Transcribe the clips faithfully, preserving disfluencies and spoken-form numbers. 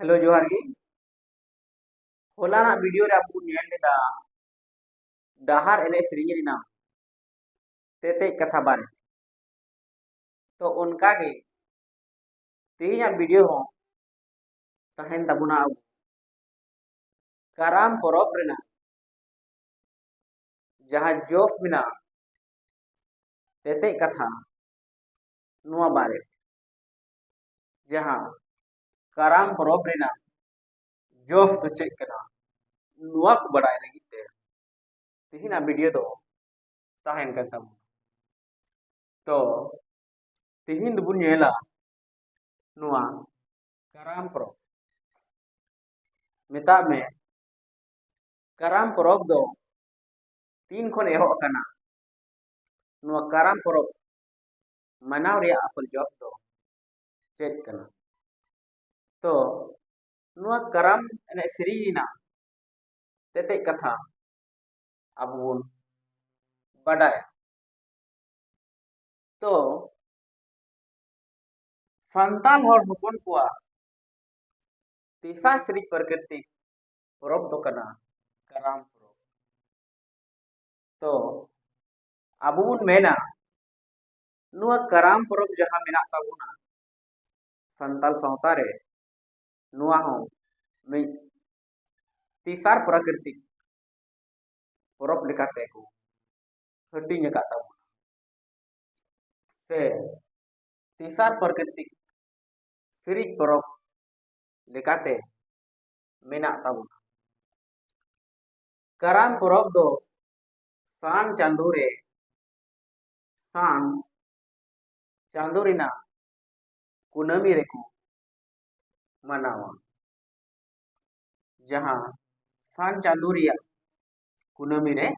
Hello, ᱡᱚᱦᱟᱨ ᱜᱮ᱾ ᱦᱚᱞᱟᱱᱟᱜ video ᱨᱮ ᱟᱵᱚ ᱵᱚᱱ ᱧᱮᱞ ᱞᱮᱫᱟ ᱰᱟᱦᱟᱨ ᱮᱱᱮᱡ ᱥᱮᱨᱮᱧ ᱨᱮᱱᱟᱜ ᱛᱮᱛᱮᱫ ᱠᱟᱛᱷᱟ ᱵᱟᱨᱮ᱾ ᱛᱚ ᱚᱱᱠᱟ ᱜᱮ ᱛᱮᱦᱮᱧᱟᱜ ᱵᱷᱤᱰᱤᱭᱳ ᱦᱚᱸ ᱛᱟᱦᱮᱱ ᱛᱟᱵᱚᱱᱟ ᱟᱵᱚ ᱠᱟᱨᱟᱢ ᱯᱚᱨᱚᱵᱽ ᱨᱮᱱᱟᱜ ᱡᱟᱦᱟᱸ ᱡᱚᱥ ᱢᱮᱱᱟᱜᱼᱟ, ᱛᱮᱛᱮᱫ ᱠᱟᱛᱷᱟ ᱱᱚᱣᱟ ᱵᱟᱨᱮ, ᱡᱟᱦᱟᱸ ᱠᱟᱨᱟᱢ ᱯᱚᱨᱚᱵᱽ ᱨᱮᱱᱟᱜ ᱡᱚᱥ ᱫᱚ ᱪᱮᱫ ᱠᱟᱱᱟ, ᱱᱚᱣᱟ ᱠᱚ ᱵᱟᱲᱟᱭ ᱞᱟᱹᱜᱤᱫ ᱛᱮ ᱛᱮᱦᱮᱧᱟᱜ ᱵᱷᱤᱰᱤᱭᱳ ᱫᱚ ᱛᱟᱦᱮᱱ ᱠᱟᱱ ᱛᱟᱵᱚᱱᱟ᱾ ᱛᱚ ᱛᱮᱦᱮᱧ ᱫᱚᱵᱚᱱ ᱧᱮᱞᱟ ᱱᱚᱣᱟ ᱠᱟᱨᱟᱢ ᱯᱚᱨᱚᱵᱽ᱾ ᱢᱮᱛᱟᱜ ᱢᱮ, ᱠᱟᱨᱟᱢ ᱯᱚᱨᱚᱵᱽ ᱫᱚ ᱛᱤᱱ ᱠᱷᱚᱱ ᱮᱦᱚᱵ ᱟᱠᱟᱱᱟ? ᱱᱚᱣᱟ ᱠᱟᱨᱟᱢ ᱯᱚᱨᱚᱵᱽ ᱢᱟᱱᱟᱣ ᱨᱮᱭᱟᱜ ᱟᱥᱚᱞ ᱡᱚᱥ ᱫᱚ ᱪᱮᱫ ᱠᱟᱱᱟ? ᱛᱚ ᱱᱚᱣᱟ ᱠᱟᱨᱟᱢ ᱮᱱᱮᱡ ᱥᱮᱨᱮᱧ ᱨᱮᱱᱟᱜ ᱛᱮᱛᱮᱫ ᱠᱟᱛᱷᱟ ᱟᱵᱚ ᱵᱚᱱ ᱵᱟᱰᱟᱭᱟ᱾ ᱛᱚ ᱥᱟᱱᱛᱟᱲ ᱦᱚᱲ ᱦᱚᱯᱚᱱ ᱠᱚᱣᱟᱜ ᱛᱮᱥᱟᱨ ᱥᱤᱨᱤᱡ ᱯᱨᱟᱠᱨᱤᱛᱤᱠ ᱯᱚᱨᱚᱵᱽ ᱫᱚ ᱠᱟᱱᱟ ᱠᱟᱨᱟᱢ ᱯᱚᱨᱚᱵᱽ᱾ ᱛᱚ ᱟᱵᱚ ᱵᱚᱱ ᱢᱮᱱᱟ, ᱱᱚᱣᱟ ᱠᱟᱨᱟᱢ ᱯᱚᱨᱚᱵᱽ ᱡᱟᱦᱟᱸ ᱢᱮᱱᱟᱜ ᱛᱟᱵᱚᱱᱟ ᱥᱟᱱᱛᱟᱲ ᱥᱟᱶᱛᱟ ᱨᱮ, ᱱᱚᱣᱟ ᱦᱚᱸ ᱢᱤᱫ ᱛᱮᱥᱟᱨ ᱯᱨᱟᱠᱨᱤᱛᱤᱠ ᱯᱚᱨᱚᱵᱽ ᱞᱮᱠᱟᱛᱮ ᱠᱚ ᱦᱟᱹᱴᱤᱧ ᱟᱠᱟᱫ ᱛᱟᱵᱚᱱᱟ, ᱥᱮ ᱛᱮᱥᱟᱨ ᱯᱨᱟᱠᱨᱤᱛᱤᱠ ᱥᱤᱨᱤᱡ ᱯᱚᱨᱚᱵᱽ ᱞᱮᱠᱟᱛᱮ ᱢᱮᱱᱟᱜ ᱛᱟᱵᱚᱱᱟ᱾ ᱠᱟᱨᱟᱢ ᱯᱚᱨᱚᱵᱽ ᱫᱚ ᱥᱟᱱ ᱪᱟᱸᱫᱳ ᱨᱮ, ᱥᱟᱱ ᱪᱟᱸᱫᱳ ᱨᱮᱱᱟᱜ ᱠᱩᱱᱟᱹᱢᱤ ᱨᱮᱠᱚ ᱢᱟᱱᱟᱣᱟ, ᱡᱟᱦᱟᱸ ᱥᱟᱱ ᱪᱟᱸᱫᱳ ᱨᱮᱭᱟᱜ ᱠᱩᱱᱟᱹᱢᱤ ᱨᱮ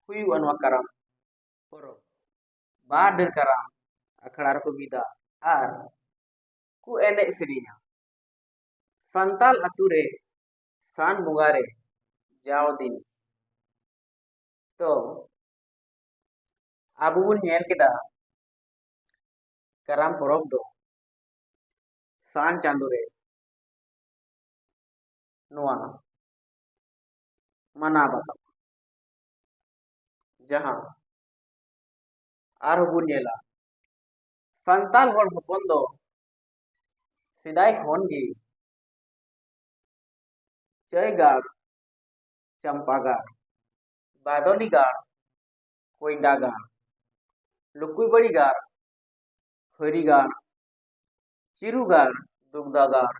ᱦᱩᱭᱩᱜᱼᱟ ᱱᱚᱣᱟ ᱠᱟᱨᱟᱢ ᱯᱚᱨᱚᱵᱽ᱾ ᱵᱟᱨ ᱰᱟᱹᱨ ᱠᱟᱨᱟᱢ ᱟᱠᱷᱲᱟ ᱨᱮᱠᱚ ᱵᱤᱫᱟ ᱟᱨ ᱠᱚ ᱮᱱᱮᱡ ᱥᱮᱨᱮᱧᱟ ᱥᱟᱱᱛᱟᱲ ᱟᱛᱳ ᱨᱮ ᱥᱟᱱ ᱵᱚᱸᱜᱟ ᱨᱮ ᱡᱟᱣ ᱫᱤᱱ᱾ ᱛᱚ ᱟᱵᱚ ᱵᱚᱱ ᱧᱮᱞ ᱠᱮᱫᱟ ᱠᱟᱨᱟᱢ ᱯᱚᱨᱚᱵᱽ ᱫᱚ ᱥᱟᱱ ᱪᱟᱸᱫᱳ ᱨᱮ ᱱᱚᱣᱟ ᱢᱟᱱᱟᱣ ᱵᱟᱛᱟᱣᱟ᱾ ᱡᱟᱦᱟᱸ ᱟᱨᱦᱚᱸ ᱵᱚᱱ ᱧᱮᱞᱟ, ᱥᱟᱱᱛᱟᱲ ᱦᱚᱲ ᱦᱚᱯᱚᱱ ᱫᱚ ᱥᱮᱫᱟᱭ ᱠᱷᱚᱱ ᱜᱮ ᱪᱟᱹᱭ ᱜᱟᱲ, ᱪᱟᱢᱯᱟ ᱜᱟᱲ, ᱵᱟᱫᱚᱱᱤ ᱜᱟᱲ, ᱠᱚᱭᱰᱟ ᱜᱟᱲ, ᱞᱩᱠᱩᱭᱵᱟᱲᱤ ᱜᱟᱲ, ᱦᱟᱹᱨᱤ ᱜᱟᱲ, ᱪᱤᱨᱩ ᱜᱟᱲ, ᱫᱩᱜᱽᱫᱟ ᱜᱟᱲ,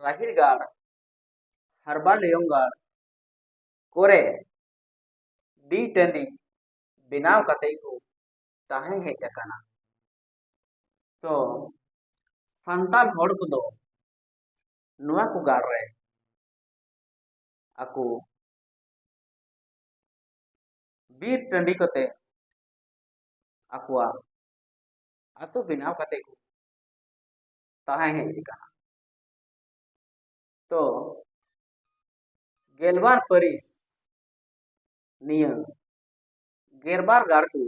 ᱨᱟᱦᱤᱲ ᱜᱟᱲ, ᱦᱟᱨᱵᱟ ᱞᱮᱭᱚᱝ ᱜᱟᱲ ᱠᱚᱨᱮ ᱰᱤ ᱴᱟᱺᱰᱤ ᱵᱮᱱᱟᱣ ᱠᱟᱛᱮ ᱠᱚ ᱛᱟᱦᱮᱸ ᱦᱮᱡ ᱟᱠᱟᱱᱟ᱾ ᱛᱚ ᱥᱟᱱᱛᱟᱲ ᱦᱚᱲ ᱠᱚᱫᱚ ᱱᱚᱣᱟ ᱠᱚ ᱜᱟᱲ ᱨᱮ ᱟᱠᱚ ᱵᱤᱨ ᱴᱟᱺᱰᱤ ᱠᱚᱛᱮ ᱟᱠᱚᱣᱟᱜ ᱟᱹᱛᱩ ᱵᱮᱱᱟᱣ ᱠᱟᱛᱮ ᱠᱚ ᱛᱟᱦᱮᱸ ᱦᱮᱡ ᱟᱠᱟᱱᱟ᱾ ᱛᱚ ᱜᱮᱞᱵᱟᱨ ᱯᱟᱹᱨᱤᱥ ᱱᱤᱭᱟᱹ ᱜᱮᱞᱵᱟᱨ ᱜᱟᱲ ᱠᱚ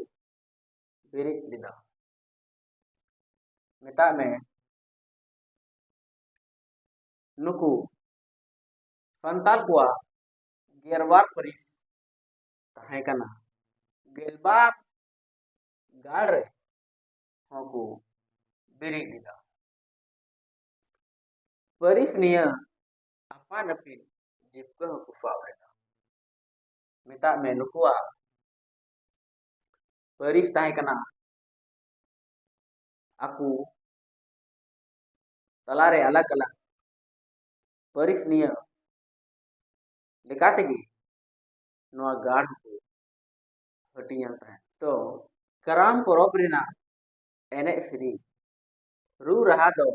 ᱵᱮᱨᱮᱫ ᱞᱮᱫᱟ᱾ ᱢᱮᱛᱟᱜ ᱢᱮ, ᱱᱩᱠᱩ ᱥᱟᱱᱛᱟᱲ ᱠᱚᱣᱟᱜ ᱜᱮᱞᱵᱟᱨ ᱯᱟᱹᱨᱤᱥ ᱛᱟᱦᱮᱸ ᱠᱟᱱᱟ᱾ ᱜᱮᱞᱵᱟᱨ ᱜᱟᱲ ᱨᱮ ᱦᱚᱸᱠᱚ ᱵᱮᱨᱮᱫ ᱞᱮᱫᱟ᱾ ᱯᱟᱹᱨᱤᱥ ᱱᱤᱭᱟᱹ ᱟᱯᱟᱱ ᱟᱹᱯᱤᱱ ᱡᱤᱵᱽᱠᱟᱹ ᱦᱚᱸᱠᱚ ᱥᱟᱵ ᱞᱮᱫᱟ᱾ ᱢᱮᱛᱟᱜ ᱢᱮ, ᱱᱩᱠᱩᱣᱟᱜ ᱯᱟᱹᱨᱤᱥ ᱛᱟᱦᱮᱸ ᱠᱟᱱᱟ, ᱟᱠᱚ ᱛᱟᱞᱟᱨᱮ ᱟᱞᱟᱜᱽ ᱟᱞᱟᱜᱽ ᱯᱟᱹᱨᱤᱥ ᱱᱤᱭᱟᱹ ᱞᱮᱠᱟ ᱛᱮᱜᱮ ᱱᱚᱣᱟ ᱜᱟᱲ ᱦᱚᱸᱠᱚ ᱦᱟᱹᱴᱤᱧᱟᱱ ᱛᱟᱦᱮᱸᱫ᱾ ᱛᱚ ᱠᱟᱨᱟᱢ ᱯᱚᱨᱚᱵᱽ ᱨᱮᱱᱟᱜ ᱮᱱᱮᱡ ᱥᱮᱨᱮᱧ, ᱨᱩ ᱨᱟᱦᱟ ᱫᱚ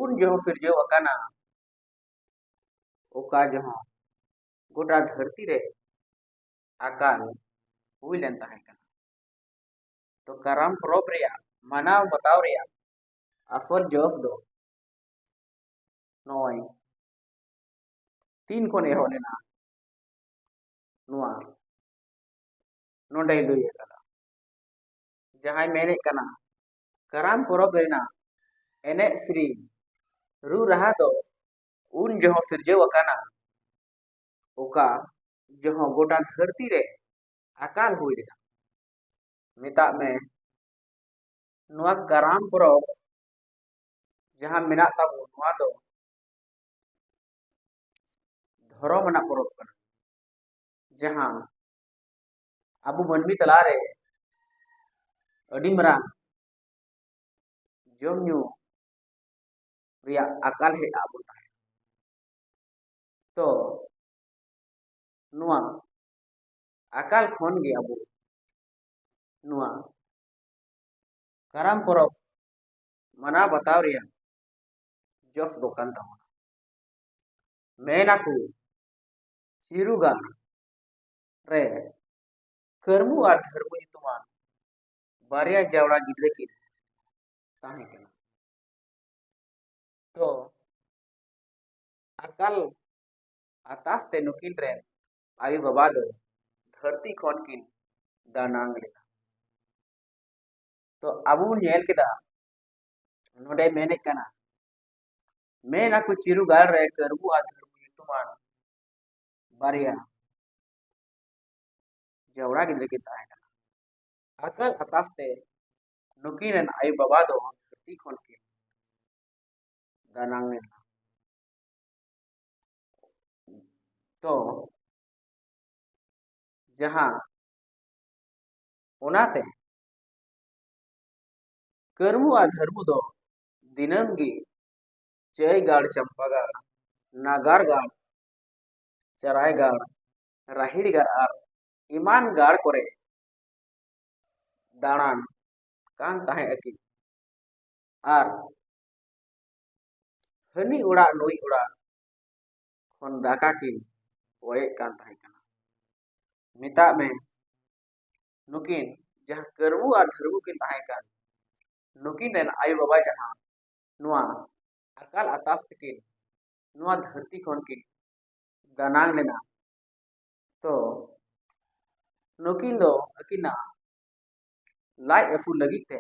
ᱩᱱ ᱡᱚᱦᱚᱜ ᱥᱤᱨᱡᱟᱹᱣ ᱟᱠᱟᱱᱟ, ᱚᱠᱟ ᱡᱚᱦᱚᱜ ᱜᱚᱴᱟ ᱫᱷᱟᱹᱨᱛᱤ ᱨᱮ ᱟᱠᱟᱞ ᱦᱩᱭ ᱞᱮᱱ ᱛᱟᱦᱮᱸ ᱠᱟᱱᱟ᱾ ᱛᱚ ᱠᱟᱨᱟᱢ ᱯᱚᱨᱚᱵᱽ ᱨᱮᱭᱟᱜ ᱢᱟᱱᱟᱣ ᱵᱟᱛᱟᱣ ᱨᱮᱭᱟᱜ ᱟᱥᱚᱞ ᱡᱚᱥ ᱫᱚ ᱱᱚᱜᱼᱚᱭ ᱛᱤᱱ ᱠᱷᱚᱱ ᱮᱦᱚᱵ ᱞᱮᱱᱟ, ᱱᱚᱣᱟ ᱱᱚᱰᱮᱭ ᱞᱟᱹᱭ ᱟᱠᱟᱫᱟ᱾ ᱡᱟᱦᱟᱸᱭ ᱢᱮᱱᱮᱫ ᱠᱟᱱᱟ, ᱠᱟᱨᱟᱢ ᱯᱚᱨᱚᱵᱽ ᱨᱮᱱᱟᱜ ᱮᱱᱮᱡ ᱥᱮᱨᱮᱧ, ᱨᱩ ᱨᱟᱦᱟ ᱫᱚ ᱩᱱ ᱡᱚᱦᱚᱜ ᱥᱤᱨᱡᱟᱹᱣ ᱟᱠᱟᱱᱟ, ᱚᱠᱟ ᱡᱚᱦᱚᱜ ᱜᱚᱴᱟ ᱫᱷᱟᱹᱨᱛᱤ ᱨᱮ ᱟᱠᱟᱞ ᱦᱩᱭ ᱞᱮᱱᱟ᱾ ᱢᱮᱛᱟᱜ ᱢᱮ, ᱱᱚᱣᱟ ᱠᱟᱨᱟᱢ ᱯᱚᱨᱚᱵᱽ ᱡᱟᱦᱟᱸ ᱢᱮᱱᱟᱜ ᱛᱟᱵᱚᱱ, ᱱᱚᱣᱟ ᱫᱚ ᱫᱷᱚᱨᱚᱢ ᱟᱱᱟᱜ ᱯᱚᱨᱚᱵᱽ ᱠᱟᱱᱟ, ᱡᱟᱦᱟᱸ ᱟᱵᱚ ᱢᱟᱹᱱᱢᱤ ᱛᱟᱞᱟᱨᱮ ᱟᱹᱰᱤ ᱢᱟᱨᱟᱝ ᱡᱚᱢ ᱧᱩ ᱨᱮᱭᱟᱜ ᱟᱠᱟᱞ ᱦᱮᱡ ᱟᱵᱚᱱ ᱛᱟᱦᱮᱸᱫ᱾ ᱛᱚ ᱱᱚᱣᱟ ᱟᱠᱟᱞ ᱠᱷᱚᱱ ᱜᱮ ᱟᱵᱚ ᱱᱚᱣᱟ ᱠᱟᱨᱟᱢ ᱯᱚᱨᱚᱵᱽ ᱢᱟᱱᱟᱣ ᱵᱟᱛᱟᱣ ᱨᱮᱭᱟᱜ ᱡᱚᱥ ᱫᱚ ᱠᱟᱱ ᱛᱟᱵᱚᱱᱟ᱾ ᱢᱮᱱ ᱟᱠᱚ, ᱪᱤᱨᱩ ᱜᱟᱲ ᱨᱮ ᱠᱟᱹᱨᱢᱩ ᱟᱨ ᱫᱷᱟᱹᱨᱢᱩ ᱧᱩᱛᱩᱢᱟᱱ ᱵᱟᱨᱭᱟ ᱡᱟᱣᱲᱟ ᱜᱤᱫᱽᱨᱟᱹ ᱠᱤᱱ ᱛᱟᱦᱮᱸ ᱠᱟᱱᱟ᱾ ᱛᱚ ᱟᱠᱟᱞ ᱟᱛᱟᱥ ᱛᱮ ᱱᱩᱠᱤᱱ ᱨᱮᱱ ᱟᱭᱳ ᱵᱟᱵᱟ ᱫᱚ ᱫᱷᱟᱹᱨᱛᱤ ᱠᱷᱚᱱ ᱠᱤᱱ ᱫᱟᱱᱟᱝ ᱞᱮᱱᱟ᱾ ᱛᱚ ᱟᱵᱚ ᱵᱚᱱ ᱧᱮᱞ ᱠᱮᱫᱟ, ᱱᱚᱰᱮ ᱢᱮᱱᱮᱫ ᱠᱟᱱᱟ, ᱢᱮᱱ ᱟᱠᱚ ᱪᱤᱨᱩ ᱜᱟᱲ ᱨᱮ ᱠᱟᱹᱨᱢᱩ ᱟᱨ ᱫᱷᱟᱹᱨᱢᱩ ᱧᱩᱛᱩᱢᱟᱱ ᱵᱟᱨᱭᱟ ᱡᱟᱣᱲᱟ ᱜᱤᱫᱽᱨᱟᱹ ᱠᱤᱱ ᱛᱟᱦᱮᱸ ᱠᱟᱱᱟ᱾ ᱟᱠᱟᱞ ᱟᱛᱟᱥ ᱛᱮ ᱱᱩᱠᱤᱱ ᱨᱮᱱ ᱟᱭᱳ ᱵᱟᱵᱟ ᱫᱚ ᱫᱷᱟᱹᱨᱛᱤ ᱠᱷᱚᱱ ᱠᱤᱱ ᱫᱟᱱᱟᱝ ᱞᱮᱱᱟ᱾ ᱛᱚ ᱡᱟᱦᱟᱸ ᱚᱱᱟᱛᱮ ᱠᱟᱹᱨᱢᱩ ᱟᱨ ᱫᱷᱟᱹᱨᱢᱩ ᱫᱚ ᱫᱤᱱᱟᱹᱢ ᱜᱮ ᱪᱟᱹᱭᱜᱟᱲ, ᱪᱟᱢᱯᱟᱜᱟᱲ, ᱱᱟᱜᱟᱨᱜᱟᱲ, ᱪᱟᱨᱟᱭᱜᱟᱲ, ᱨᱟᱦᱤᱲᱜᱟᱲ ᱟᱨ ᱮᱢᱟᱱ ᱜᱟᱲ ᱠᱚᱨᱮ ᱫᱟᱬᱟᱱ ᱠᱟᱱ ᱛᱟᱦᱮᱸ ᱟᱹᱠᱤᱱ᱾ ᱟᱨ ᱦᱟᱹᱱᱤ ᱚᱲᱟᱜ ᱱᱩᱭ ᱚᱲᱟᱜ ᱠᱷᱚᱱ ᱫᱟᱠᱟ ᱠᱤᱱ ᱠᱚᱭᱮᱫ ᱠᱟᱱ ᱛᱟᱦᱮᱸ ᱠᱟᱱᱟ᱾ ᱢᱮᱛᱟᱜ ᱢᱮ, ᱱᱩᱠᱤᱱ ᱡᱟᱦᱟᱸ ᱠᱟᱹᱨᱢᱩ ᱟᱨ ᱫᱷᱟᱹᱨᱢᱩ ᱠᱤᱱ ᱛᱟᱦᱮᱸ ᱠᱟᱱ, ᱱᱩᱠᱤᱱ ᱨᱮᱱ ᱟᱭᱳ ᱵᱟᱵᱟ ᱡᱟᱦᱟᱸ ᱱᱚᱣᱟ ᱟᱠᱟᱞ ᱟᱛᱟᱥ ᱛᱮᱠᱤᱱ ᱱᱚᱣᱟ ᱫᱷᱟᱹᱨᱛᱤ ᱠᱷᱚᱱ ᱠᱤᱱ ᱫᱟᱱᱟᱝ ᱞᱮᱱᱟ, ᱛᱚ ᱱᱩᱠᱤᱱ ᱫᱚ ᱟᱹᱠᱤᱱᱟᱜ ᱞᱟᱡ ᱟᱹᱥᱩᱞ ᱞᱟᱹᱜᱤᱫ ᱛᱮ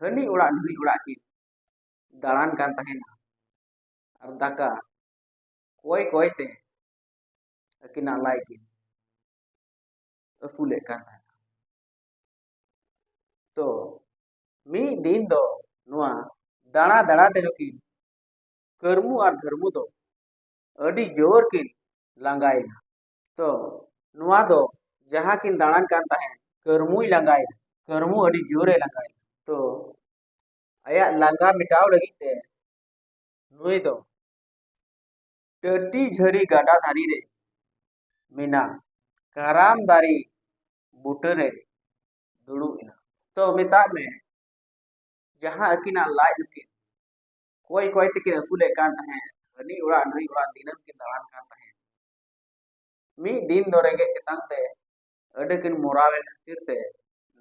ᱦᱟᱹᱱᱤ ᱚᱲᱟᱜ ᱱᱩᱭ ᱚᱲᱟᱜ ᱠᱤᱱ ᱫᱟᱬᱟᱱ ᱠᱟᱱ ᱛᱟᱦᱮᱱᱟ᱾ ᱟᱨ ᱫᱟᱠᱟ ᱠᱚᱭ ᱠᱚᱭ ᱛᱮ ᱟᱹᱠᱤᱱᱟᱜ ᱞᱟᱡ ᱠᱤᱱ ᱟᱹᱥᱩᱞᱮᱫ ᱠᱟᱱ ᱛᱟᱦᱮᱸᱫ᱾ ᱛᱚ ᱢᱤᱫ ᱫᱤᱱ ᱫᱚ ᱱᱚᱣᱟ ᱫᱟᱬᱟ ᱫᱟᱬᱟ ᱛᱮ ᱱᱩᱠᱤᱱ ᱠᱟᱹᱨᱢᱩ ᱟᱨ ᱫᱷᱟᱹᱨᱢᱩ ᱫᱚ ᱟᱹᱰᱤ ᱡᱳᱨ ᱠᱤᱱ ᱞᱟᱸᱜᱟᱭᱮᱱᱟ᱾ ᱛᱚ ᱱᱚᱣᱟ ᱫᱚ ᱡᱟᱦᱟᱸ ᱠᱤᱱ ᱫᱟᱬᱟᱱ ᱠᱟᱱ ᱛᱟᱦᱮᱸᱫ, ᱠᱟᱹᱨᱢᱩᱭ ᱞᱟᱸᱜᱟᱭᱮᱱᱟ, ᱠᱟᱹᱨᱢᱩ ᱟᱹᱰᱤ ᱡᱳᱨᱮ ᱞᱟᱸᱜᱟᱭᱮᱱᱟ᱾ ᱛᱚ ᱟᱭᱟᱜ ᱞᱟᱸᱜᱟ ᱢᱮᱴᱟᱣ ᱞᱟᱹᱜᱤᱫ ᱛᱮ ᱱᱩᱭ ᱫᱚ ᱴᱟᱹᱴᱤ ᱡᱷᱟᱹᱨᱤ ᱜᱟᱰᱟ ᱫᱷᱟᱨᱮ ᱨᱮ ᱢᱮᱱᱟᱜ ᱠᱟᱨᱟᱢ ᱫᱟᱨᱮ ᱵᱩᱴᱟᱹ ᱨᱮ ᱫᱩᱲᱩᱵ ᱮᱱᱟ᱾ ᱛᱚ ᱢᱮᱛᱟᱜ ᱢᱮ, ᱡᱟᱦᱟᱸ ᱟᱹᱠᱤᱱᱟᱜ ᱞᱟᱡ ᱱᱩᱠᱤᱱ ᱠᱚᱭ ᱠᱚᱭ ᱛᱮᱠᱤᱱ ᱟᱹᱥᱩᱞᱮᱫ ᱠᱟᱱ ᱛᱟᱦᱮᱸᱫ, ᱦᱟᱹᱱᱤ ᱚᱲᱟᱜ ᱱᱟᱹᱭ ᱚᱲᱟᱜ ᱫᱤᱱᱟᱹᱢ ᱠᱤᱱ ᱫᱟᱬᱟᱱ ᱠᱟᱱ ᱛᱟᱦᱮᱸᱫ, ᱢᱤᱫ ᱫᱤᱱ ᱫᱚ ᱨᱮᱸᱜᱮᱡ ᱛᱮᱛᱟᱝ ᱛᱮ ᱟᱹᱰᱤ ᱠᱤᱱ ᱢᱚᱨᱟᱣᱮᱱ ᱠᱷᱟᱹᱛᱤᱨ ᱛᱮ,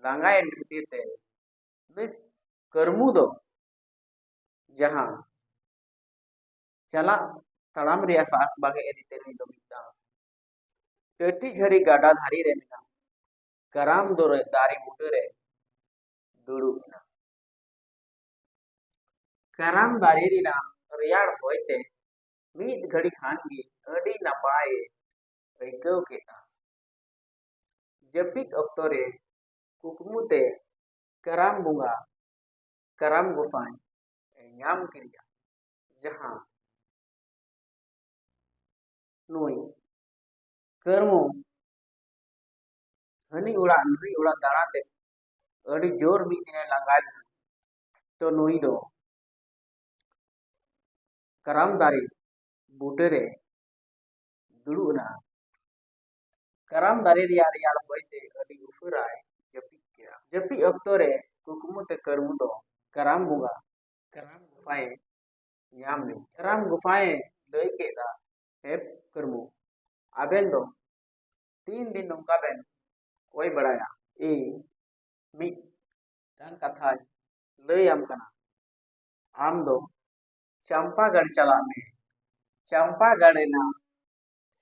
ᱞᱟᱸᱜᱟᱭᱮᱱ ᱠᱷᱟᱹᱛᱤᱨ ᱛᱮ, ᱱᱩᱭ ᱠᱟᱹᱨᱢᱩ ᱫᱚ ᱡᱟᱦᱟᱸ ᱪᱟᱞᱟᱜ ᱛᱟᱲᱟᱢ ᱨᱮᱭᱟᱜ ᱥᱟᱦᱟᱥ ᱵᱟᱝ ᱦᱮᱡ ᱟᱫᱮ ᱛᱮ ᱱᱩᱭ ᱫᱚ ᱢᱤᱫᱴᱟᱝ ᱴᱟᱹᱴᱤ ᱡᱷᱟᱹᱨᱤ ᱜᱟᱰᱟ ᱫᱷᱟᱨᱮ ᱨᱮ ᱢᱮᱱᱟᱜ ᱠᱟᱨᱟᱢ ᱫᱚᱨᱮ ᱫᱟᱨᱮ ᱵᱩᱴᱟᱹ ᱨᱮ ᱫᱩᱲᱩᱵ ᱮᱱᱟ᱾ ᱠᱟᱨᱟᱢ ᱫᱟᱨᱮ ᱨᱮᱱᱟᱜ ᱨᱮᱭᱟᱲ ᱦᱚᱭ ᱛᱮ ᱢᱤᱫ ᱜᱷᱟᱹᱲᱤ ᱠᱷᱟᱱ ᱜᱮ ᱟᱹᱰᱤ ᱱᱟᱯᱟᱭ ᱮ ᱟᱹᱭᱠᱟᱹᱣ ᱠᱮᱫᱼᱟ᱾ ᱡᱟᱹᱯᱤᱫ ᱚᱠᱛᱚ ᱨᱮ ᱠᱩᱠᱢᱩ ᱛᱮ ᱠᱟᱨᱟᱢ ᱵᱚᱸᱜᱟ, ᱠᱟᱨᱟᱢ ᱜᱚᱸᱥᱟᱭ ᱮ ᱧᱟᱢ ᱠᱮᱫᱮᱭᱟ, ᱡᱟᱦᱟᱸ ᱱᱩᱭ ᱠᱟᱹᱨᱢᱩ ᱦᱟᱹᱱᱤ ᱚᱲᱟᱜ ᱱᱟᱹᱭ ᱚᱲᱟᱜ ᱫᱟᱬᱟ ᱛᱮ ᱟᱹᱰᱤ ᱡᱳᱨ ᱢᱤᱫ ᱫᱤᱱᱮ ᱞᱟᱸᱜᱟ ᱞᱮᱱᱟ᱾ ᱛᱚ ᱱᱩᱭ ᱫᱚ ᱠᱟᱨᱟᱢ ᱫᱟᱨᱮ ᱵᱩᱴᱟᱹ ᱨᱮ ᱫᱩᱲᱩᱵ ᱮᱱᱟ᱾ ᱠᱟᱨᱟᱢ ᱫᱟᱨᱮ ᱨᱮᱭᱟᱜ ᱨᱮᱭᱟᱲ ᱦᱚᱭ ᱛᱮ ᱟᱹᱰᱤ ᱩᱥᱟᱹᱨᱟᱭ ᱡᱟᱹᱯᱤᱫ ᱠᱮᱫᱟ᱾ ᱡᱟᱹᱯᱤᱫ ᱚᱠᱛᱚ ᱨᱮ ᱠᱩᱠᱢᱩ ᱛᱮ ᱠᱟᱹᱨᱢᱩ ᱫᱚ ᱠᱟᱨᱟᱢ ᱵᱚᱸᱜᱟ, ᱠᱟᱨᱟᱢ ᱜᱚᱸᱥᱟᱭ ᱮ ᱧᱟᱢ ᱞᱮᱫ᱾ ᱠᱟᱨᱟᱢ ᱜᱚᱸᱥᱟᱭ ᱮ ᱞᱟᱹᱭ ᱠᱮᱫᱟ, ᱦᱮ ᱠᱟᱹᱨᱢᱩ, ᱟᱵᱮᱱ ᱫᱚ ᱛᱤᱱ ᱫᱤᱱ ᱱᱚᱝᱠᱟ ᱵᱮᱱ ᱠᱚᱭ ᱵᱟᱲᱟᱭᱟ? ᱤᱧ ᱢᱤᱫᱴᱟᱝ ᱠᱟᱛᱷᱟᱧ ᱞᱟᱹᱭᱟᱢ ᱠᱟᱱᱟ, ᱟᱢ ᱫᱚ ᱪᱟᱢᱯᱟᱜᱟᱲ ᱪᱟᱞᱟᱜ ᱢᱮ᱾ ᱪᱟᱢᱯᱟᱜᱟᱲ ᱨᱮᱱᱟᱜ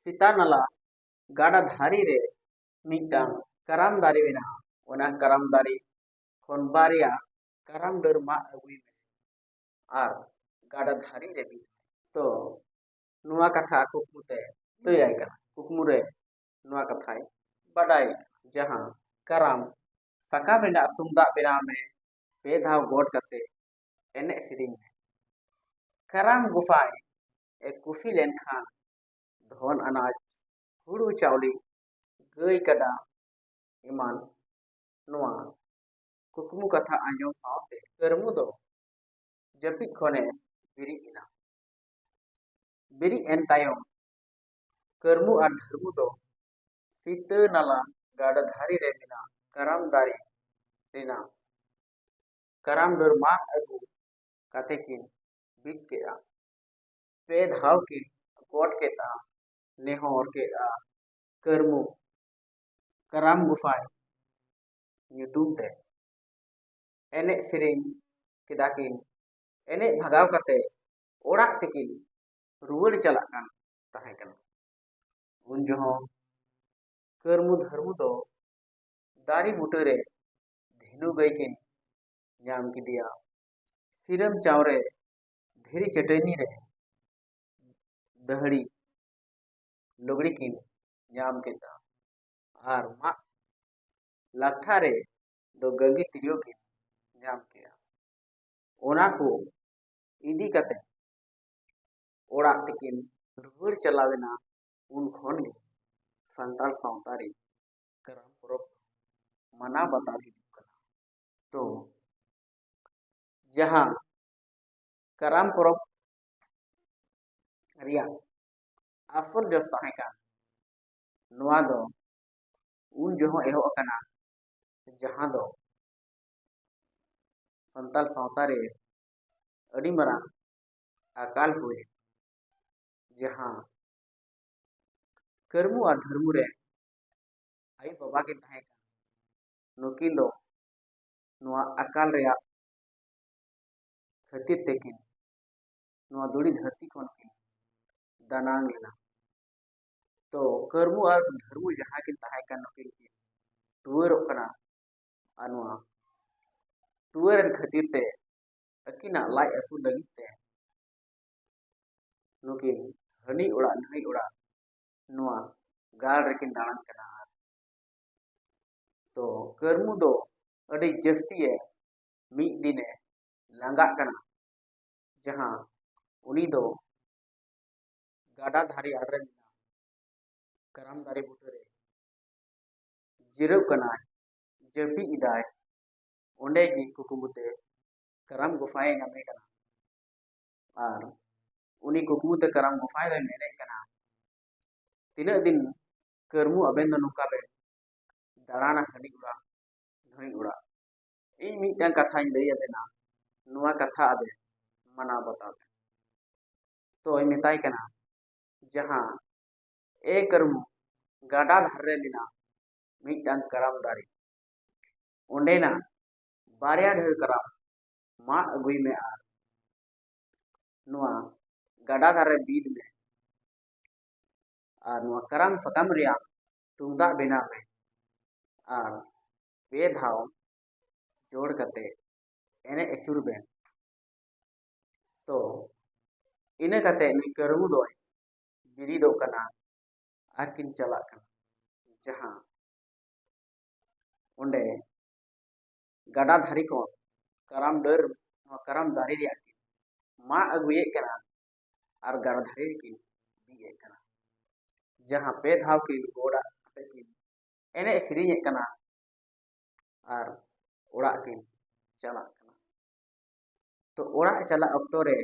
ᱥᱤᱛᱟᱱᱟᱞᱟ ᱜᱟᱰᱟ ᱫᱷᱟᱨᱮ ᱨᱮ ᱢᱤᱫᱴᱟᱝ ᱠᱟᱨᱟᱢ ᱫᱟᱨᱮ ᱢᱮᱱᱟᱜᱼᱟ᱾ ᱚᱱᱟ ᱠᱟᱨᱟᱢ ᱫᱟᱨᱮ ᱠᱷᱚᱱ ᱵᱟᱨᱭᱟ ᱠᱟᱨᱟᱢ ᱰᱟᱹᱨ ᱢᱟᱜ ᱟᱹᱜᱩᱭ ᱢᱮ ᱟᱨ ᱜᱟᱰᱟ ᱫᱷᱟᱨᱮ ᱨᱮ ᱵᱤᱫ ᱢᱮ᱾ ᱛᱚ ᱱᱚᱣᱟ ᱠᱟᱛᱷᱟ ᱠᱩᱠᱢᱩ ᱛᱮ ᱞᱟᱹᱭᱟᱭ ᱠᱟᱱᱟ, ᱠᱩᱠᱢᱩ ᱨᱮ ᱱᱚᱣᱟ ᱠᱟᱛᱷᱟᱭ ᱵᱟᱰᱟᱭ ᱠᱟᱱᱟ, ᱡᱟᱦᱟᱸ ᱠᱟᱨᱟᱢ ᱥᱟᱠᱟᱢ ᱨᱮᱱᱟᱜ ᱛᱩᱢᱫᱟᱜ ᱵᱮᱱᱟᱣ ᱢᱮ, ᱯᱮ ᱫᱷᱟᱣ ᱜᱚᱴ ᱠᱟᱛᱮ ᱮᱱᱮᱡ ᱥᱮᱨᱮᱧ ᱢᱮ᱾ ᱠᱟᱨᱟᱢ ᱜᱚᱸᱥᱟᱭ ᱮ ᱠᱩᱥᱤ ᱞᱮᱱᱠᱷᱟᱱ ᱫᱷᱚᱱ ᱟᱱᱟᱡ, ᱦᱩᱲᱩ ᱪᱟᱣᱞᱮ, ᱜᱟᱹᱭ ᱠᱟᱰᱟ ᱮᱢᱟᱱ᱾ ᱱᱚᱣᱟ ᱠᱩᱠᱢᱩ ᱠᱟᱛᱷᱟ ᱟᱸᱡᱚᱢ ᱥᱟᱶᱛᱮ ᱠᱟᱹᱨᱢᱩ ᱫᱚ ᱡᱟᱹᱯᱤᱫ ᱠᱷᱚᱱᱮ ᱵᱮᱨᱮᱫ ᱮᱱᱟ᱾ ᱵᱮᱨᱮᱫ ᱮᱱ ᱛᱟᱭᱚᱢ ᱠᱟᱹᱨᱢᱩ ᱟᱨ ᱫᱷᱟᱹᱨᱢᱩ ᱫᱚ ᱥᱤᱛᱟᱹ ᱱᱟᱞᱟ ᱜᱟᱰᱟ ᱫᱷᱟᱨᱮ ᱨᱮ ᱢᱮᱱᱟᱜ ᱠᱟᱨᱟᱢ ᱫᱟᱨᱮ ᱨᱮᱱᱟᱜ ᱠᱟᱨᱟᱢ ᱰᱟᱹᱨ ᱢᱟᱜ ᱟᱹᱜᱩ ᱠᱟᱛᱮ ᱠᱤᱱ ᱵᱤᱫ ᱠᱮᱫᱼᱟ᱾ ᱯᱮ ᱫᱷᱟᱣ ᱠᱤᱱ ᱜᱚᱴ ᱠᱮᱫᱼᱟ, ᱱᱮᱦᱚᱨ ᱠᱮᱫᱼᱟ, ᱠᱟᱹᱨᱢᱩ ᱠᱟᱨᱟᱢ ᱜᱚᱸᱥᱟᱭ ᱧᱩᱛᱩᱢ ᱛᱮ᱾ ᱮᱱᱮᱡ ᱥᱮᱨᱮᱧ ᱠᱮᱫᱟ ᱠᱤᱱ᱾ ᱮᱱᱮᱡ ᱵᱷᱟᱜᱟᱣ ᱠᱟᱛᱮ ᱚᱲᱟᱜ ᱛᱮᱠᱤᱱ ᱨᱩᱣᱟᱹᱲ ᱪᱟᱞᱟᱜ ᱠᱟᱱ ᱛᱟᱦᱮᱸ ᱠᱟᱱᱟ᱾ ᱩᱱ ᱡᱚᱦᱚᱜ ᱠᱟᱹᱨᱢᱩ ᱫᱷᱟᱹᱨᱢᱩ ᱫᱚ ᱫᱟᱨᱮ ᱵᱩᱴᱟᱹ ᱨᱮ ᱫᱷᱤᱱᱩ ᱜᱟᱹᱭ ᱠᱤᱱ ᱧᱟᱢ ᱠᱮᱫᱮᱭᱟ᱾ ᱥᱤᱨᱟᱹᱢ ᱪᱟᱣᱨᱮ ᱫᱷᱤᱨᱤ ᱪᱟᱹᱴᱟᱹᱱᱤ ᱨᱮ ᱫᱟᱹᱦᱲᱤ ᱞᱩᱜᱽᱲᱤ ᱠᱤᱱ ᱧᱟᱢ ᱠᱮᱫᱟ ᱟᱨ ᱢᱟᱜ ᱞᱟᱴᱷᱟ ᱨᱮ ᱫᱚ ᱜᱟᱹᱜᱤ ᱛᱤᱨᱭᱳ ᱠᱤᱱ ᱧᱟᱢ ᱠᱮᱫᱟ᱾ ᱚᱱᱟ ᱠᱚ ᱤᱫᱤ ᱠᱟᱛᱮ ᱚᱲᱟᱜ ᱛᱮᱠᱤᱱ ᱨᱩᱣᱟᱹᱲ ᱪᱟᱞᱟᱣ ᱮᱱᱟ᱾ ᱩᱱ ᱠᱷᱚᱱ ᱜᱮ ᱥᱟᱱᱛᱟᱲ ᱥᱟᱶᱛᱟ ᱨᱮ ᱠᱟᱨᱟᱢ ᱯᱚᱨᱚᱵᱽ ᱢᱟᱱᱟᱣ ᱵᱟᱛᱟᱣ ᱦᱤᱡᱩᱜ ᱠᱟᱱᱟ᱾ ᱛᱚ ᱡᱟᱦᱟᱸ ᱠᱟᱨᱟᱢ ᱯᱚᱨᱚᱵᱽ ᱨᱮᱭᱟᱜ ᱟᱥᱚᱞ ᱡᱚᱥ ᱛᱟᱦᱮᱸ ᱠᱟᱱ, ᱱᱚᱣᱟ ᱫᱚ ᱩᱱ ᱡᱚᱦᱚᱜ ᱮᱦᱚᱵ ᱟᱠᱟᱱᱟ, ᱡᱟᱦᱟᱸ ᱫᱚ ᱥᱟᱱᱛᱟᱲ ᱥᱟᱶᱛᱟ ᱨᱮ ᱟᱹᱰᱤ ᱢᱟᱨᱟᱝ ᱟᱠᱟᱞ ᱦᱩᱭ, ᱡᱟᱦᱟᱸ ᱠᱟᱹᱨᱢᱩ ᱟᱨ ᱫᱷᱟᱹᱨᱢᱩ ᱨᱮ ᱟᱭᱳ ᱵᱟᱵᱟ ᱠᱤᱱ ᱛᱟᱦᱮᱸ ᱠᱟᱱᱟ᱾ ᱱᱩᱠᱤᱱ ᱫᱚ ᱱᱚᱣᱟ ᱟᱠᱟᱞ ᱨᱮᱭᱟᱜ ᱠᱷᱟᱹᱛᱤᱨ ᱛᱮᱠᱤᱱ ᱱᱚᱣᱟ ᱫᱷᱩᱲᱤ ᱫᱷᱟᱹᱨᱛᱤ ᱠᱷᱚᱱ ᱠᱤᱱ ᱫᱟᱱᱟᱝ ᱞᱮᱱᱟ᱾ ᱛᱚ ᱠᱟᱹᱨᱢᱩ ᱟᱨ ᱫᱷᱟᱹᱨᱢᱩ ᱡᱟᱦᱟᱸ ᱠᱤᱱ ᱛᱟᱦᱮᱸ ᱠᱟᱱ, ᱱᱩᱠᱤᱱ ᱠᱤᱱ ᱴᱩᱣᱟᱹᱨᱚᱜ ᱠᱟᱱᱟ᱾ ᱟᱨ ᱱᱚᱣᱟ ᱴᱩᱣᱟᱹᱨ ᱮᱱ ᱠᱷᱟᱹᱛᱤᱨ ᱛᱮ ᱟᱹᱠᱤᱱᱟᱜ ᱞᱟᱡ ᱟᱹᱥᱩᱞ ᱞᱟᱹᱜᱤᱫ ᱛᱮ ᱱᱩᱠᱤᱱ ᱦᱟᱹᱱᱤ ᱚᱲᱟᱜ ᱱᱟᱹᱭ ᱚᱲᱟᱜ ᱱᱚᱣᱟ ᱜᱟᱲ ᱨᱮᱠᱤᱱ ᱫᱟᱬᱟᱱ ᱠᱟᱱᱟ᱾ ᱛᱚ ᱠᱟᱹᱨᱢᱩ ᱫᱚ ᱟᱹᱰᱤ ᱡᱟᱹᱥᱛᱤᱭᱮ ᱢᱤᱫ ᱫᱤᱱᱮ ᱞᱟᱸᱜᱟᱜ ᱠᱟᱱᱟ, ᱡᱟᱦᱟᱸ ᱩᱱᱤ ᱫᱚ ᱜᱟᱰᱟ ᱫᱷᱟᱨᱮ ᱟᱲᱮ ᱨᱮ ᱢᱮᱱᱟᱜ ᱠᱟᱨᱟᱢ ᱫᱟᱨᱮ ᱵᱩᱴᱟᱹᱨᱮ ᱡᱤᱨᱟᱹᱜ ᱠᱟᱱᱟᱭ, ᱡᱟᱹᱯᱤᱫ ᱮᱫᱟᱭ᱾ ᱚᱸᱰᱮ ᱜᱮ ᱠᱩᱠᱢᱩ ᱛᱮ ᱠᱟᱨᱟᱢ ᱜᱚᱸᱥᱟᱭᱮ ᱧᱟᱢᱮ ᱠᱟᱱᱟ᱾ ᱟᱨ ᱩᱱᱤ ᱠᱩᱠᱢᱩ ᱛᱮ ᱠᱟᱨᱟᱢ ᱜᱚᱸᱥᱟᱭ ᱫᱚᱭ ᱢᱮᱱᱮᱫ ᱠᱟᱱᱟ, "ᱛᱤᱱᱟᱹᱜ ᱫᱤᱱ ᱠᱟᱹᱨᱢᱩ ᱟᱵᱮᱱ ᱫᱚ ᱱᱚᱝᱠᱟ ᱵᱮᱱ ᱫᱟᱬᱟᱱᱟ ᱦᱟᱹᱱᱤ ᱚᱲᱟᱜ ᱱᱟᱹᱭ ᱚᱲᱟᱜ? ᱤᱧ ᱢᱤᱫᱴᱟᱝ ᱠᱟᱛᱷᱟᱧ ᱞᱟᱹᱭ ᱟᱵᱮᱱᱟ, ᱱᱚᱣᱟ ᱠᱟᱛᱷᱟ ᱟᱵᱮᱱ ᱢᱟᱱᱟᱣ ᱵᱟᱛᱟᱣ ᱵᱮᱱ᱾" ᱛᱚᱭ ᱢᱮᱛᱟᱭ ᱠᱟᱱᱟ, ᱡᱟᱦᱟᱸ ᱮ ᱠᱟᱹᱨᱢᱩ ᱜᱟᱰᱟ ᱫᱷᱟᱨᱮ ᱨᱮ ᱢᱮᱱᱟᱜ ᱢᱤᱫᱴᱟᱝ ᱠᱟᱨᱟᱢ ᱫᱟᱨᱮ, ᱚᱸᱰᱮᱱᱟᱜ ᱵᱟᱨᱭᱟ ᱰᱷᱟᱹᱨ ᱠᱟᱨᱟᱢ ᱢᱟᱜ ᱟᱹᱜᱩᱭ ᱢᱮ ᱟᱨ ᱱᱚᱣᱟ ᱜᱟᱰᱟ ᱫᱷᱟᱨᱮ ᱵᱤᱫ ᱢᱮ ᱟᱨ ᱱᱚᱣᱟ ᱠᱟᱨᱟᱢ ᱥᱟᱠᱟᱢ ᱨᱮᱭᱟᱜ ᱛᱩᱢᱫᱟᱜ ᱵᱮᱱᱟᱣ ᱢᱮ ᱟᱨ ᱯᱮ ᱫᱷᱟᱣ ᱡᱳᱲ ᱠᱟᱛᱮ ᱮᱱᱮᱡ ᱟᱹᱪᱩᱨ ᱵᱮᱱ᱾ ᱛᱚ ᱤᱱᱟᱹ ᱠᱟᱛᱮ ᱱᱩᱭ ᱠᱟᱹᱨᱢᱩ ᱫᱚᱭ ᱵᱮᱨᱮᱫᱚᱜ ᱠᱟᱱᱟ ᱟᱨ ᱠᱤᱱ ᱪᱟᱞᱟᱜ ᱠᱟᱱᱟ, ᱡᱟᱦᱟᱸ ᱚᱸᱰᱮ ᱜᱟᱰᱟ ᱫᱷᱟᱨᱮ ᱠᱷᱚᱱ ᱠᱟᱨᱟᱢ ᱰᱟᱹᱨ, ᱱᱚᱣᱟ ᱠᱟᱨᱟᱢ ᱫᱟᱨᱮ ᱨᱮᱭᱟᱜ ᱠᱤᱱ ᱢᱟᱜ ᱟᱹᱜᱩᱭᱮᱫ ᱠᱟᱱᱟ ᱟᱨ ᱜᱟᱰᱟ ᱫᱷᱟᱨᱮ ᱨᱮᱠᱤᱱ ᱵᱤᱫ ᱮᱫ ᱠᱟᱱᱟ, ᱡᱟᱦᱟᱸ ᱯᱮ ᱫᱷᱟᱣ ᱠᱤᱱ ᱜᱚᱰ ᱠᱟᱛᱮ ᱠᱤᱱ ᱮᱱᱮᱡ ᱥᱮᱨᱮᱧᱮᱫ ᱠᱟᱱᱟ ᱟᱨ ᱚᱲᱟᱜ ᱠᱤᱱ ᱪᱟᱞᱟᱜ ᱠᱟᱱᱟ᱾ ᱛᱚ ᱚᱲᱟᱜ ᱪᱟᱞᱟᱜ ᱚᱠᱛᱚ ᱨᱮ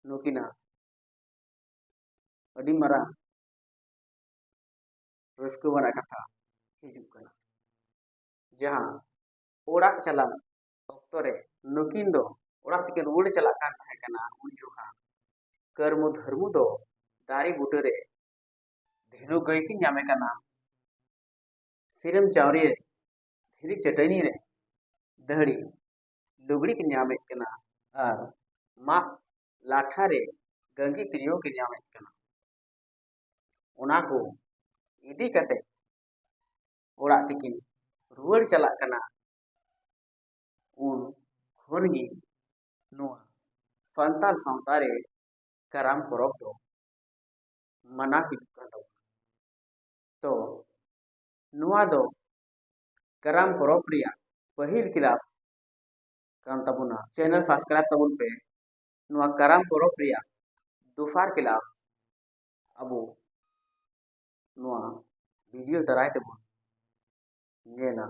ᱱᱩᱠᱤᱱᱟᱜ ᱟᱹᱰᱤ ᱢᱟᱨᱟᱝ ᱨᱟᱹᱥᱠᱟᱹ ᱟᱱᱟᱜ ᱠᱟᱛᱷᱟ ᱦᱤᱡᱩᱜ ᱠᱟᱱᱟ, ᱡᱟᱦᱟᱸ ᱚᱲᱟᱜ ᱪᱟᱞᱟᱜ ᱚᱠᱛᱚ ᱨᱮ ᱱᱩᱠᱤᱱ ᱫᱚ ᱚᱲᱟᱜ ᱛᱮᱠᱤᱱ ᱨᱩᱣᱟᱹᱲ ᱪᱟᱞᱟᱜ ᱠᱟᱱ ᱛᱟᱦᱮᱸ ᱠᱟᱱᱟ᱾ ᱩᱱ ᱡᱚᱠᱷᱟᱱ ᱠᱟᱹᱨᱢᱩ ᱫᱷᱟᱹᱨᱢᱩ ᱫᱚ ᱫᱟᱨᱮ ᱵᱩᱴᱟᱹᱨᱮ ᱫᱷᱤᱱᱩ ᱜᱟᱹᱭ ᱠᱤᱱ ᱧᱟᱢᱮ ᱠᱟᱱᱟ᱾ ᱥᱤᱨᱟᱹᱢ ᱪᱟᱣᱨᱤᱭᱟᱹ ᱫᱷᱤᱨᱤ ᱪᱟᱹᱴᱟᱹᱱᱤ ᱨᱮ ᱫᱟᱹᱦᱲᱤ ᱞᱩᱜᱽᱲᱤ ᱠᱤᱱ ᱧᱟᱢᱮᱫ ᱠᱟᱱᱟ ᱟᱨ ᱢᱟᱜ ᱞᱟᱴᱷᱟ ᱨᱮ ᱜᱟᱹᱝᱜᱤ ᱛᱤᱨᱭᱳ ᱠᱤᱱ ᱧᱟᱢᱮᱫ ᱠᱟᱱᱟ᱾ ᱚᱱᱟ ᱠᱚ ᱤᱫᱤ ᱠᱟᱛᱮ ᱚᱲᱟᱜ ᱛᱮᱠᱤᱱ ᱨᱩᱣᱟᱹᱲ ᱪᱟᱞᱟᱜ ᱠᱟᱱᱟ᱾ ᱩᱱ ᱠᱷᱚᱱ ᱜᱮ ᱱᱚᱣᱟ ᱥᱟᱱᱛᱟᱲ ᱥᱟᱶᱛᱟ ᱨᱮ ᱠᱟᱨᱟᱢ ᱯᱚᱨᱚᱵᱽ ᱫᱚ ᱢᱟᱱᱟᱣ ᱦᱤᱡᱩᱜ ᱠᱟᱱ ᱛᱟᱵᱚᱱᱟ᱾ ᱛᱚ ᱱᱚᱣᱟ ᱫᱚ ᱠᱟᱨᱟᱢ ᱯᱚᱨᱚᱵᱽ ᱨᱮᱭᱟᱜ ᱯᱟᱹᱦᱤᱞ ᱠᱞᱟᱥ ᱠᱟᱱ ᱛᱟᱵᱚᱱᱟ᱾ ᱪᱮᱱᱮᱞ ᱥᱟᱵᱥᱠᱨᱟᱭᱤᱵ ᱛᱟᱵᱚᱱ ᱯᱮ᱾ ᱱᱚᱣᱟ ᱠᱟᱨᱟᱢ ᱯᱚᱨᱚᱵᱽ ᱨᱮᱭᱟᱜ ᱫᱚᱥᱟᱨ ᱠᱞᱟᱥ ᱟᱵᱚ ᱱᱚᱣᱟ ᱵᱷᱤᱰᱤᱭᱳ ᱫᱟᱨᱟᱭ ᱛᱮᱵᱚᱱ ᱧᱮᱞᱟ᱾